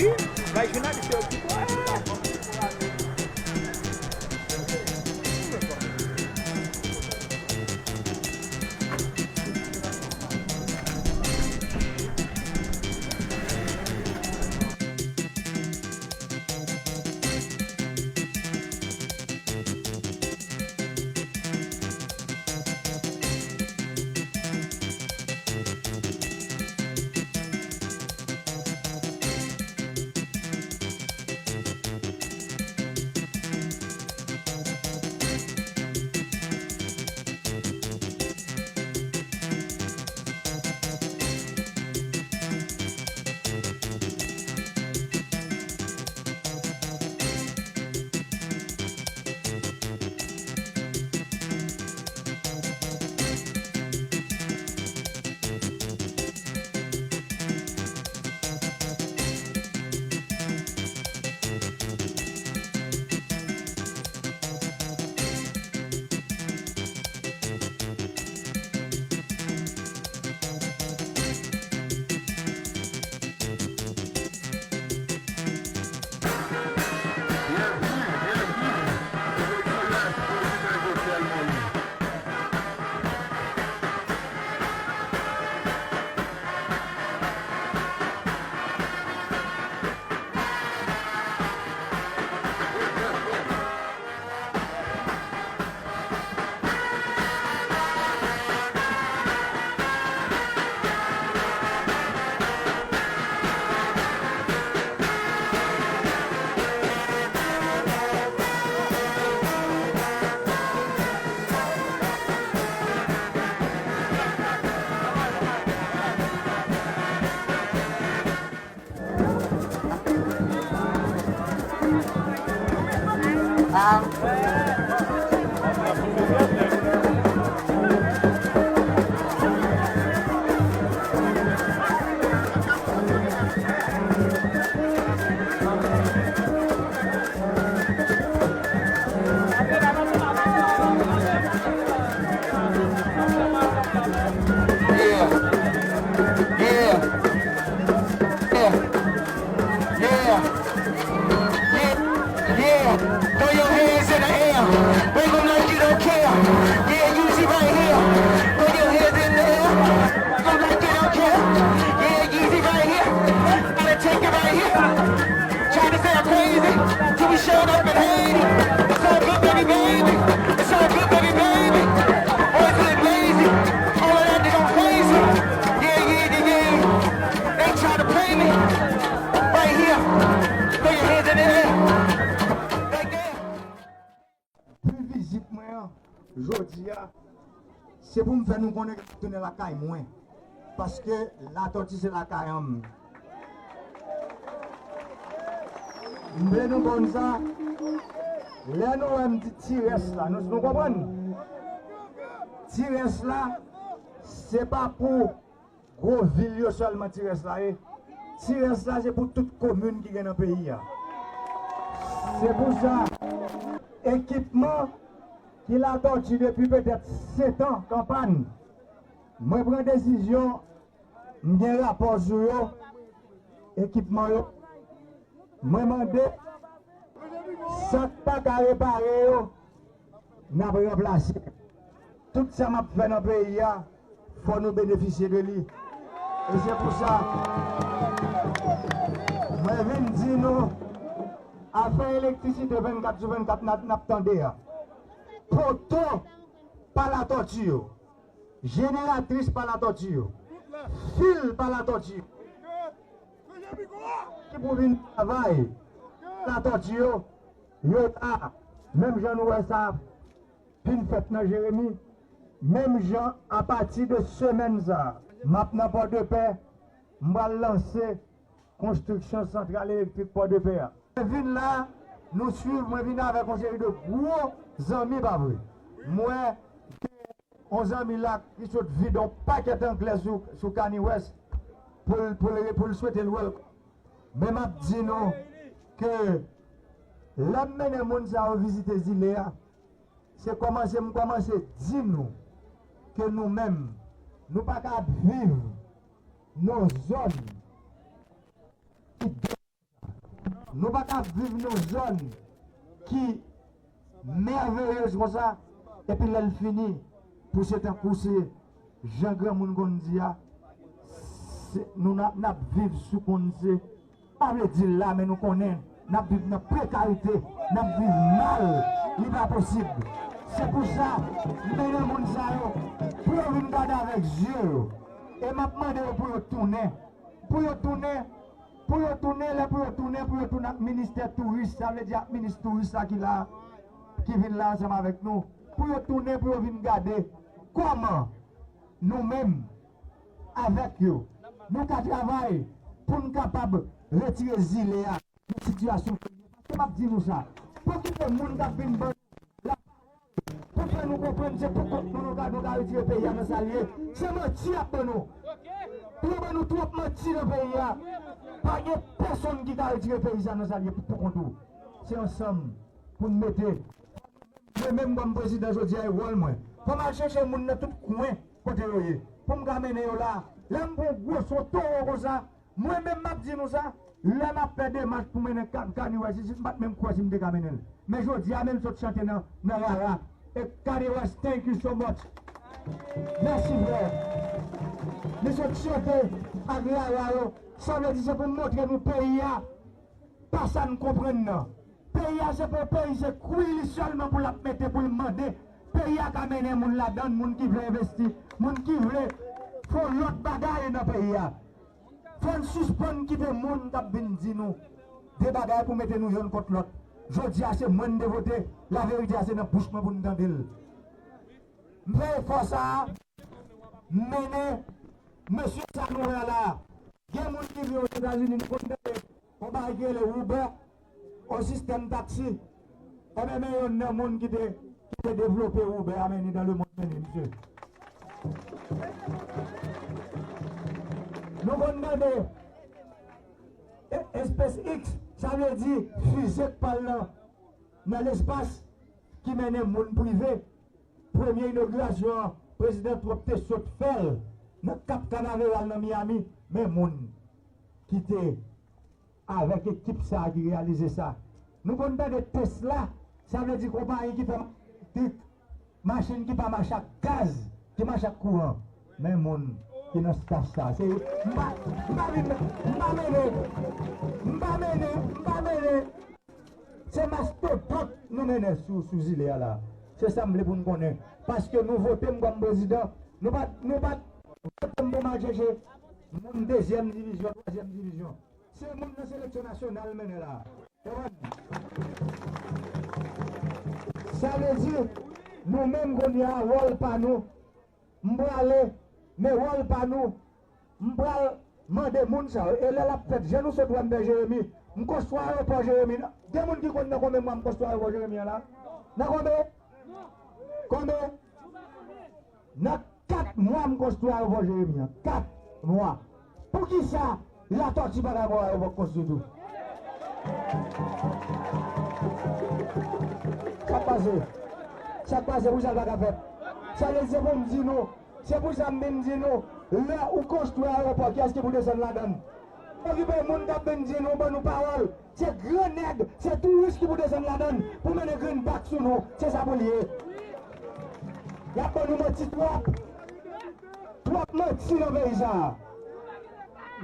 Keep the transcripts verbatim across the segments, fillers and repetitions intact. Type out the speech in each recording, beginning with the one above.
Bay jounalis yo ti kouray. Yeah. Yeah. Yeah. Yeah. Yeah. Yeah. Throw your hands in the air. Wave 'em like you don't care. Yeah, use it right here. Throw your hands in the air. Wave 'em like you don't care. Yeah, use it right here. Gotta take it right here. Trying to say I'm crazy. Till we showed up in Haiti. It's all good, baby, baby. It's all good, baby, baby. Boys look lazy. All of that, they gon' praise me. Yeah, yeah, yeah, yeah. They try to play me. Right here. Throw your hands in the air. Right there. Bi vizit mwen an, jodi a, se pou m fè nou konnen ke m ap tounen lakay mwen. Paske Latòti se lakay an m. M vle nou konn sa, lè nou wè m di Ti Rès la, nou, nou konprann? Ti Rès la, se pa pou gwo vil yo sèlman Ti Rès la ye. Ti Rès la se pou tout komin ki gen nan peyi a. Se pou sa, ekipman ki Latòti depi petèt sèt an k an pàn, mwen pran desizyon, m gen rapò sou yo, ekipman yo. Mwen mande, sa k pa ka repare yo, n ap ranplase. Tout sa m ap fè nan peyi a, fò nou benefisye de li. E se pou sa, mwen vin di nou, afè elektrisite vennkat sou vennkat n ap, n ap tande a. Poto pa Latòti yo. Jeneratris pa Latòti yo. Fil pa Latòti yo. Ki pou vin travay Latòti yo, yo la. Menm jan nou wè sa fin fèt nan Jeremi, menm jan apati de semèn sa, m ap nan Pòdepè, m pral lanse konstriksyon santral elektrik Pòdepè a. Mwen vin la, nou swiv, mwen vin avèk yon seri de gwo zanmi, pa vre? Mwen, yon zanmi la ki sot vide yon pakèt anglè sou, sou Kanye West pou l, pou l, pou l swete l welcome. Men m ap di nou ke lè m mennen moun sa yo vizite zile a, se kòmanse m kòmanse di nou ke nou menm, nou pa ka ap viv nan yon zòn ki Nou pa ka viv nan zòn ki mèveyez konsa, epi lè l fini, pou se tankou se jan granmoun konn di a, se, nou n ap, n ap viv sou konn se, pa vle di l la, men nou konnen, n ap viv nan prekarite, n ap viv mal, li pa posib. Se pou sa, m mennen moun sa yo, pou yo vin gade avèk zye yo, e m ap mande yo pou yo tounen, pou yo tounen, pou yo tounen, lè pou yo tounen, pou yo tounen ak ministè touris, sa vle di ak minis touris la ki la, ki vin la ansanm avèk nou, pou yo tounen, pou yo vin gade kòman nou menm, avèk yo, nou ka travay pou n kapab retire zile a nan sitiyasyon ke l ye. Paske m ap di nou sa, pa okipe moun k ap vin ban nou lapawòl pou fè nou konprann se pou kont nou nou ka, nou ka retire peyi a nan sa l ye. Se manti y ap ban nou. Yo ban nou twòp manti nan peyi a. Pa gen pèsonn ki ka retire peyi sa nan sa l ye pou, pou kont ou. Se ansanm pou n mete. Mwen menm kòm prezidan jodi a, e wòl mwen. Fò m al chèche moun nan tout kwen kote yo ye. Pou m ka mennen yo la. Lè m pran gwo son towo konsa, mwen menm m ap di nou sa, lè m ap fè demach pou mennen Ka-, Kanye West isit, m pa t menm kwè si m te ka mennen l. Men jodi a, men l sot chante nan, nan rara. E Kanye West, thank you so much. Mèsi, frè. Li sot chante ak rara yo. Sa vle di se pou m montre nou peyi a. Pa sa n konprann nan. Peyi a se pa yon peyi, se kwi li sèlman pou l ap mete, pou l mande. Peyi a ka mennen moun ladan l, moun ki vle envesti, moun ki vle fè yon lòt bagay nan peyi a. Fò n sispann kite moun k ap vin di nou de bagay pou mete nou yonn kont lòt. Jodi a se mwen n te vote, laverite a se nan bouch mwen pou n tande l. M fè efò sa a, m mennen mesye sa nou wè la. Gen moun ki viv Ozetazini, nou konn tande yon bagay ki rele Uber, yon sistèm taksi. Enben, men yonn nan moun ki te, ki te devlope Uber a, men ni dans le monde, men ni, mesye. Nou konn tande e-, SpaceX, sa vle di fize k pral nan, nan lespas, ki mennen moun prive. Premye inogirasyon an, Prezidan Trump te sot fè l nan Kap Kanaveral nan Miami, men moun ki te avèk ekip sa a ki reyalize sa. Nou konn tande Tesla, sa vle di konpayi ki fè machin elektrik, machin ki pa mache ak gaz, ki mache ak kouran. Men moun ki nan staf sa a. Se, m pa, m pa vin, m pa mennen, m pa mennen, m pa mennen. Se mastodont nou mennen sou, sou zile a la. Se sa m vle pou n konnen. Paske nou vote m kòm prezidan. Nou pa, nou pa vote m pou m al chèche moun dezyèm divizyon, twazyèm divizyon. Se moun nan seleksyon nasyonal mennen la. Konprann? Sa vle di, nou menm kounye a, wòl pa nou, m prale, men wòl pa nou, m pral mande moun sa yo. E lè l ap fèt, jan nou sot wè m fè Jeremi, m konstwi ayewopò Jeremi. Gen moun ki konn nan konbyen mwa m konstwi ayewopò Jeremi an la? Nan konbyen? Konbyen? Nan kat mwa m konstwi ayewopò Jeremi an. Kat mwa. Poukisa Latòti pa ta gen yon ayewopò k konstwi tou? Sa k pase? Sa k pase? Poukisa l pa ka fèt? Sa vle di se pou m di nou, se pou sa m vin di nou, lè ou konstwi ayewopò, kiyès ki pou desann ladan l? Okipe moun k ap vin di nou, ban nou pawòl. Se gran nèg, se touris ki pou desann ladan l, pou mennen greenback sou nou. Se sa pou l ye. Y ap ban nou manti twòp. Twòp manti nan peyi sa a.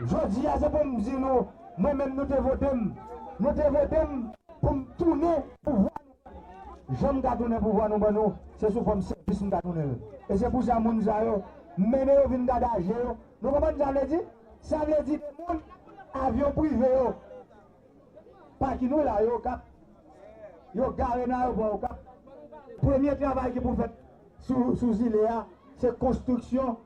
Jodi a, se pou m di nou, mwen menm nou te vote m. Nou te vote m pou m tounen pouvwa nou. Jan m ka tounen pouvwa nou ban nou, se sou fòm sèvis m ka tounen l. E se pou sa moun sa yo, m mennen yo vin gade aje yo. Nou konprann sa vle di? Sa vle di de moun, avyon prive yo, paki nou la, yo Okap. Yo gare nan ayewopò Okap. Premye travay ki pou fèt sou, sou zile a, se konstriksyon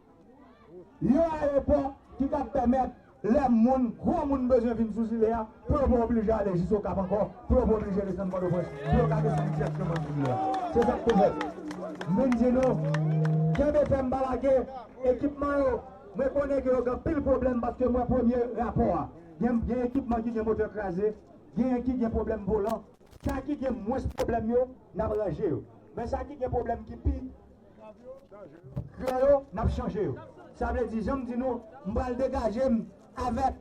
yon ayewopò ki ka pèmèt lè moun, gwo moun bezwen vin sou zile a, pou yo pa oblije ale jis Okap ankò, pou yo pa oblije desann Pòtoprens, pou yo ka desann dirèkteman sou zile a. Se sa k pou fèt. M vin di nou, kenbe fèm, pa lage, ekipman yo, mwen konnen ke yo gen anpil pwoblèm paske m wè premye rapò a. Gen, gen ekipman ki gen motè kraze, genyen ki gen pwoblèm volan. Sa ki gen mwens pwoblèm yo, n ap ranje yo. Men sa ki gen pwoblèm ki pi gran yo, n ap chanje yo. Sa vle di, jan m di nou, m pral degaje m avèk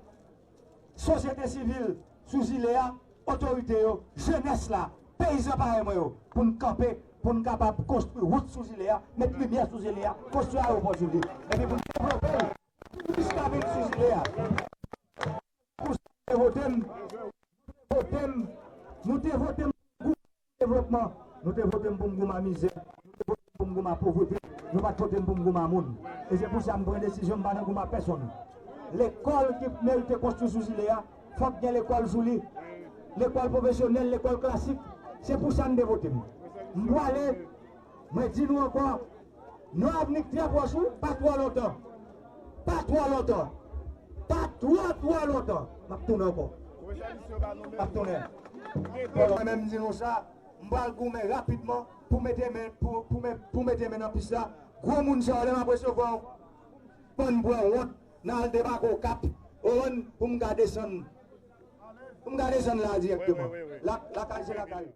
sosyete sivil sou zile a, otorite yo, jenès la, peyizan parèy mwen yo, pou n kanpe, pou n kapab konstwi wout sou zile a, met limyè sou zile a, konstwi ayewopò sou li, epi pou n devlope l jiska vin sou zile a. Pou sa, nou te vote m, nou te vote m, nou te vote m pou m goumen a mizè, nou te vote m pou m goumen a povrete, nou pa t vote m pou m goumen a moun. E se pou sa m pran desizyon, m pa nan goumen a pèsonn. Lekòl ki merite konstwi sou zile a, fòk gen lekòl sou li. Lekòl pwofesyonèl, lekòl klasik. Se pou sa n te vote m. M prale, mwen di nou ankò, yon avni k trè pwòch, wi, pa twò lontan. Pa twò lontan. Pa twò, twò lontan. M ap tounen ankò. M ap tounen. Bon, mwen menm di nou sa, m pral goumen rapidman pou mete men, pou, pou, men- pou mete men nan pis la. Gwo moun sa yo, lè m ap resevwa w, pann bwè wont, n al debake Okap, ou konprann, pou m ka desann. Pou m ka desann la dirèkteman. La, lakay se lakay.